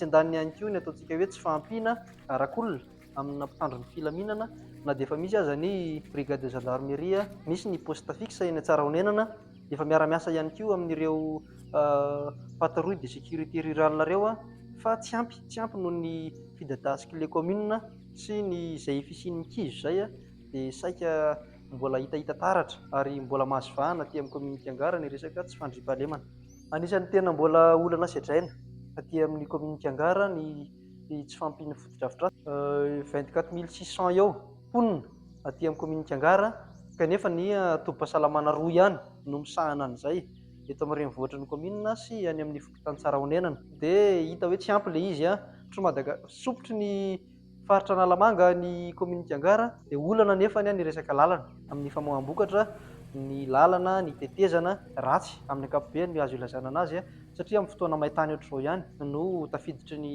Etsy andaniny ihany koa ny ataontsika hoe tsy fahampiana arak'olona amina mpitandro ny filaminana na dia efa misy aza ny brigade de gendarmerie, misy ny poste fixe eny Antsarahonenana, efa miara-miasa ihany koa amin'ireo patrouille de sécurité rurale ireo fa tsy ampy, tsy ampy noho ny fidadasik'ilay commune sy ny izay fisian'ny kizo izay dia saika mbola hitahita taratra ary mbola mahazo vahana aty amin'ny commune Kiangara ny resaka tsy fandriampahalemana. Anisan'ny tena mbola olana sedraina aty amin'ny commune Kiangara ny tsy fahampian'ny fotodrafitrasa. 24 600 eo mponina aty amin'ny commune Kiangara kanefa ny tobim-pahasalamana roa ihany no misahana an'izay eto amin'ny renivohitry ny commune sy any amin'ny fokontany Tsarahonenana. Dia hita hoe tsy ampy ilay izy. Sopotry ny faritra Analamanga ny commune Kiangara dia olana nefa ny resaka lalana amin'ny famoaham-bokatra, ny lalana, ny tetezana ratsy amin'ny ankapobeny no azo ilazana anazy satria amin'ny fotoana maintany ohatr'izao ihany no tafiditry ny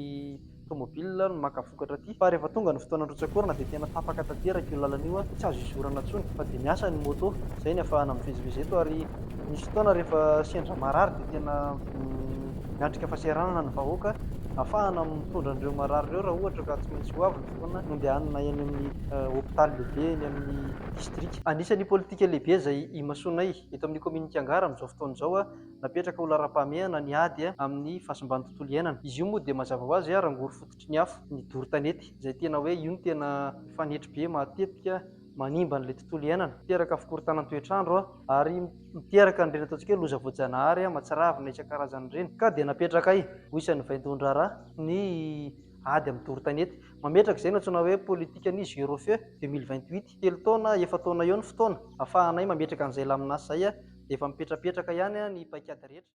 tomobile no maka vokatra aty fa rehefa tonga ny fotoana rotsak'orana dia tena tapaka tanteraka io lalana io, tsy azo izorana intsony fa dia miasa ny moto, izay ny ahafahana mivezivezy eto ary misy fotoana rehefa sendra marary dia tena miatrika fahasahiranana ny vahoaka ahafahana mitondra an'ireo marary ireo raha ohatra ka tsy maintsy ho avy ny fotoana handehanana eny amin'ny hopitaly lehibe eny amin'ny distrika. Anisan'ny politika lehibe izay imasoanay eto amin'ny kaominin'i Kiangara amin'izao fotoana izao, napetraka ho laharam-pahamehana ny ady amin'ny fahasimban'ny tontolo iainana. Izy io moa dia mazava ho azy rangory fototry ny afo, ny doro tanety, izay tena hoe io no tena fanetry be matetika manimba an'ilay tontolo iainana, miteraka fikorontanan-toetr'andro ary miteraka an'ireny ataontsika hoe loza voajanahary mahatsiravina isan-karazany ireny. Ka dia napetrakay ho isan'ny vaindohan-draharaha ny ady amin'ny doro tanety. Mametraka izay no antsoina hoe politikan'ny zéro feu 2028. 3 taona, 4 taona eo ny fotoana ahafahanay mametraka an'izay lamin'asa izay dia efa mipetrapetraka ihany ny paikady rehetra.